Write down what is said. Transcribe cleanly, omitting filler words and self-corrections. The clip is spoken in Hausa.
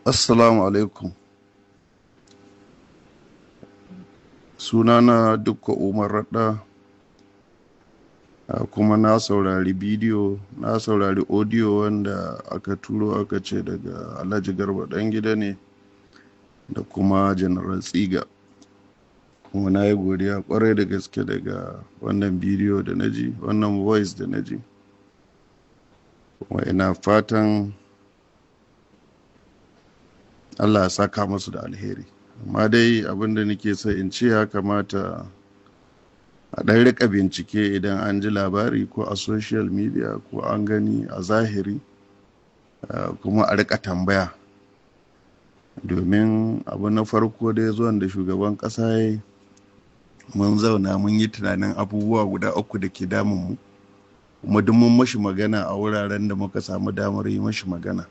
Assalamu alaikum. Sunana Dukko Umar Radda, kuma na saurari bidiyo, na saurari audio wanda aka turo aka ce daga Alhaji Garba Ɗangida ne da kuma General Tsiga. Kuma na yi godiya ƙwarai da gaske daga wannan bidiyo da na ji, wannan voice da na ji. Kuma ina fatan Allah ya saka masu da alheri. Amma dai abin da nake so in ce, ya kamata a ɗan riƙa bincike idan an ji labari ko a social media ko an gani a zahiri, kuma a riƙa tambaya. Domin abu na farko dai, zuwan da shugaban ƙasa ya yi, mun zauna mun yi tunanin abubuwa guda uku da ke damun mu, kuma duk mun mashi magana a wuraren da muka samu damar yi mashi magana.